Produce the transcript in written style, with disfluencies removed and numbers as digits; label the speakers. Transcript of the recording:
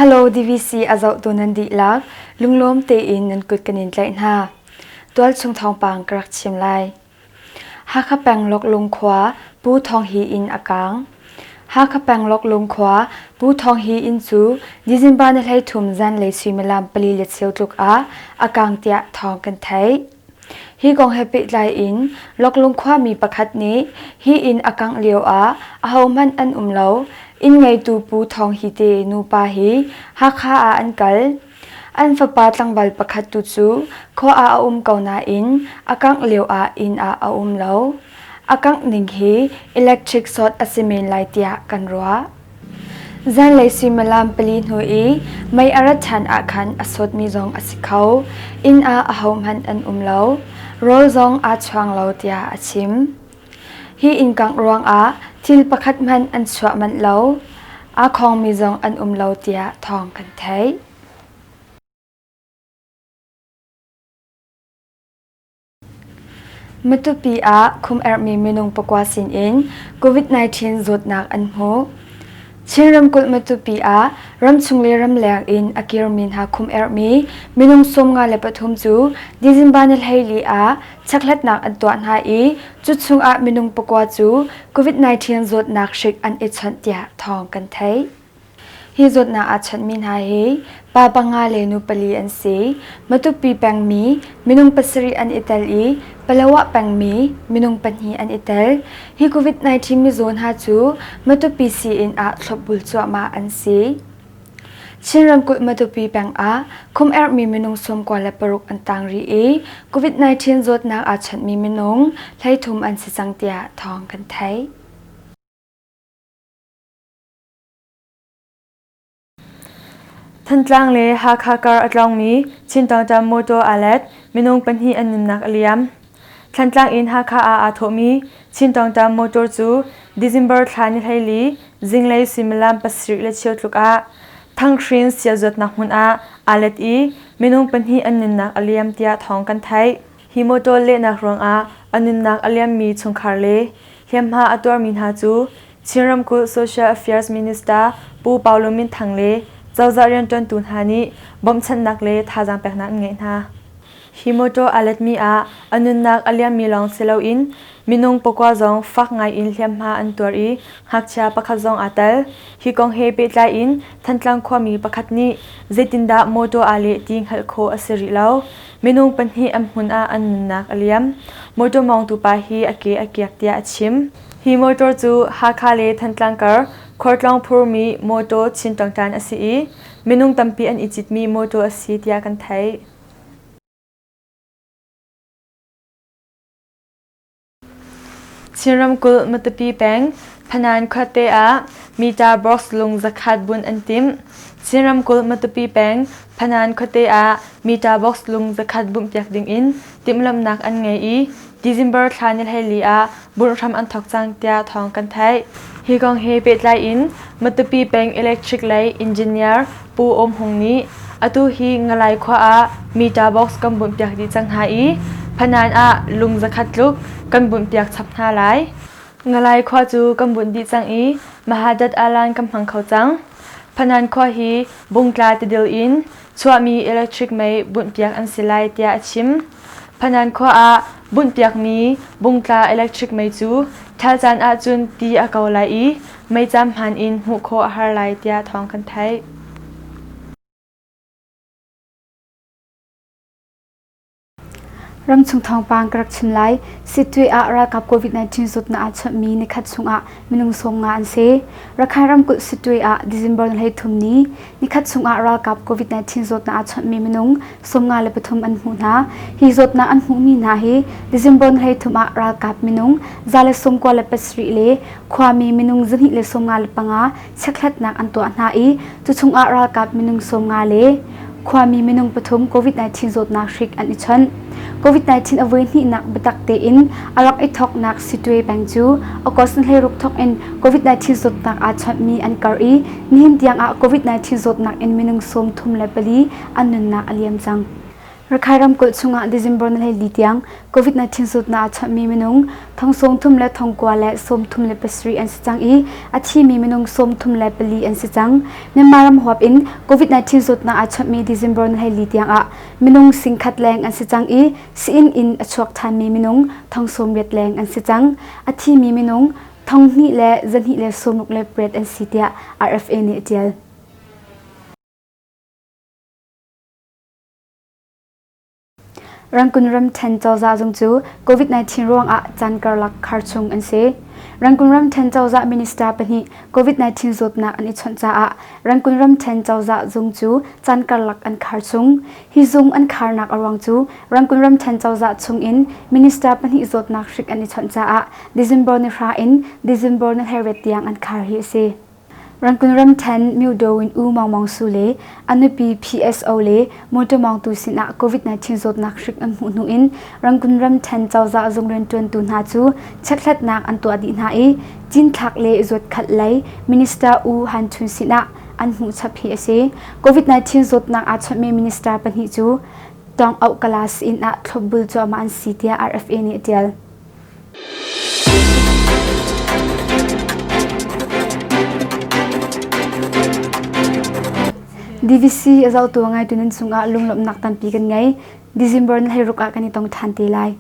Speaker 1: Hello DVC a zohtu nan dihlak, lunglawm tein nan kut kan in tlaih hna. Tualchung thawngpang ka rak chim lai. Hakha peng Loklung khua Pu Thawng Hi inn a kaang. Hakha peng Loklung khua Pu Thawng Hi inn cu December ni 13 zanlei suimilam 4:15 tluk ah a kaang tiah thawng kan theih. Hi kong he pehtlai in Loklung khuami pakhat nih hi inn a kangh lio ah ahohmanh an um lo. Inn ngeitu Pu Thawng Hi te nupa hi Hakha ah an kal. An fapa tlangval pakhat tu cu khua ah a um ko nain a kangh lio ah inn ah a um lo. A kangh ning hi electric short a si men lai tiah kan ruah. Zanlei suimilam pali hnu i mei a rat ṭhan ahkhan a sawtmi zong a si kho. Inn ah ahohmanh an um lo. Rawl zong aa chuang lo tiah a chim. Hi inn kangh ruangah thil pakhat hmanh an chuah manh lo. Aa khawngmi zong an um lo tiah thawng kan theih. Matupi ah khum-erhmi minung pakua sinin COVID-19 zawtnak an hmuh. Chin ramkulh Matupi ah ramchung le ramleng in a kirmi hna khum-erhmi minung 53 cu December ni 14 ah chekhlatnak an tuah hna i cu chungah minung pakua cu COVID-19 zawtnak hrik an i chawnh tiah thawng kan theih. Hi zawtnak aa chawnhmi hna hi pa panga le nu pali an si. Matupi pengmi minung pasarih an i tel i Palawa pengmi minung pahnih an i tel. Hi COVID-19 mizaw hna cu Matupi sii-inn ah thlopbul cuahmah an si. Chin ramkulh Matupi peng ah khum-erhmi minung 96 an tang rih i COVID-19 zawtnak aa chawnhmi minung 33 an si cang tiah thawng kan theih.
Speaker 2: Thantlang le Hakha kar a tlawngmi Chin Tawngṭam motor aa let, minung pahnih an nunnak a liam. Thantlang in Hakha ah aa thawhmi Chin Tawngṭam motor cu December thla ni 14 zinglei suimilam 7:15 tluk ah Thanghrin siazuatnak hmun ah aa let i minung pahnih an nunnak a liam tiah thawng kan theih. Hi motor lehnak ruangah a nunnak a liammi chungkhar le hliamhma a tuarmi hna cu Chin ramkulh Social Affairs Minister Pu Paulo Min Thang le cozah rianṭuantu hna nih bawmhchanhnak le thazaang peknak an ngeih hna. Hi motor aa letmi ah a nunnak a liammi lawng si loin minung pakua zong fak ngai in hliamhma an tuar i ngakchia pakhat zong aa tel. Hi kong he pehtlai in Thantlang khuami pakhat nih zeitindah motor aa leh ti hngalh khawh a si rih lo. Minung pahnih an hmun ah an nunnak a liam. Motor mawngtu pa hi a ke a kiak tiah a chim. Hi motor cu Hakha le Thantlang kar khualtlawng phurmi motor Chin Tawngṭan a si i minung tampi an i citmi motor a si tiah kan theih. Chin ramkulh Matupi peng Phanan khuate ah meter box lung zakhat bunh an timh. Chin ramkulh Matupi peng Phanan khuate ah meter box lung zakhat bunhpiak dingin timhlamhnak an ngei i December thla ni 14 ah bunh hram an thawk cang tiah thawng kan theih. Hi kong he pehtlai in Matupi peng electric lei engineer Pu Awm Hung nih atu hi Ngalai khua ah meter box kan bunhpiak dih cang hna i Phanan ah lung zakhat tluk kan bunhpiak chap hna lai. Ngalai khua cu kan bunh dih cang i Mahadat Alan kan hmang kho cang. Phanan khua hi Bungtla tidil in chuahmi electric mei bunhpiak an si lai tiah a chim. Phanan khua ah bunhpiakmi Bungtla electric mei cu ṭhal caan ahcun ti a ko lai i meicam hmaan in hmuh khawh a har lai tiah thawng kan theih.
Speaker 3: Ramchung thawngpang ka rak chim lai. Sittwe ah ralkap COVID-19 zawtnak aa chawnhmi nikhat chungah minung 50 an si. Rakhine ramkulh Sittwe ah December 23 ni nikhat chungah ralkap COVID-19 zawtnak aa chawnhmi minung 53 an hmuh hna. Hi zawtnak an hmuhmi hna hi December 23 ah ralkap minung 197 le khuami minung 255 chekhlatnak an tuah hna i cu chungah ralkap minung 50 le khuami minung pathum COVID-19 zawtnak hrik an i chawnh. COVID-19 a voi hnihnak biatak tein a rak i thawknak Sittwe peng cu August 16 thawk in COVID-19 zawtnak aa chawnhmi an karh i nihin tiang ah COVID-19 zawtnak in minung 34 an nunnak a liam cang. Rakhine ramkulh chungah December ni 14 tiang COVID-19 zawtnak aa chawnhmi minung thong 30 le thong kua le 37 an si cang i a thimi minung 34 an si cang. Myanmar ram huap in COVID-19 zawtnak aa chawnhmi December ni 14 tiang ah minung singkhat leng an si cang i sii-inn in a chuak ṭhanmi minung thong 80 leng an si cang. A thimi minung thong hnih le zahnih le sawmruk le pariat an si tiah RFA nih a ṭial. Rangoon ramṭhen cozah zung cu COVID-19 ruangah caan karlak khar chung an si. Rangoon ramṭhen cozah minister pahnih COVID-19 zawtnak an i chawnh caah Rangoon ramṭhen cozah zung cu caan karlak an khar chung. Hi zung an kharnak a ruang cu Rangoon ramṭhen cozah chungin minister pahnih zawtnak hrik an i chawnh caah December ni hra in December ni 18 tiang an khar hi a si. Rangoon ramṭhen Myodaw in U Maung Maung Su le a nupi PSO le motor mawngtu sinah COVID-19 zawtnak hrik an hmuh hnu in Rangoon ramṭhen cozah zung rianṭuantu hna cu chekhlatnak an tuah dih hna i cinthlak le zuatkhalh lei Minister U Han Chun sinah an hmuh chap hi a si. COVID-19 zawtnak aa chawnhmi minister pahnih cu Tawng-auh Kala sii-inn ah thlopbul cuahmah an si tiah RFA nih a ṭial. DVC a zohtu ngaitu nan cungah lunglawmhnak tampi kan ngei. December ni 16 ah kan i tong ṭhan te lai.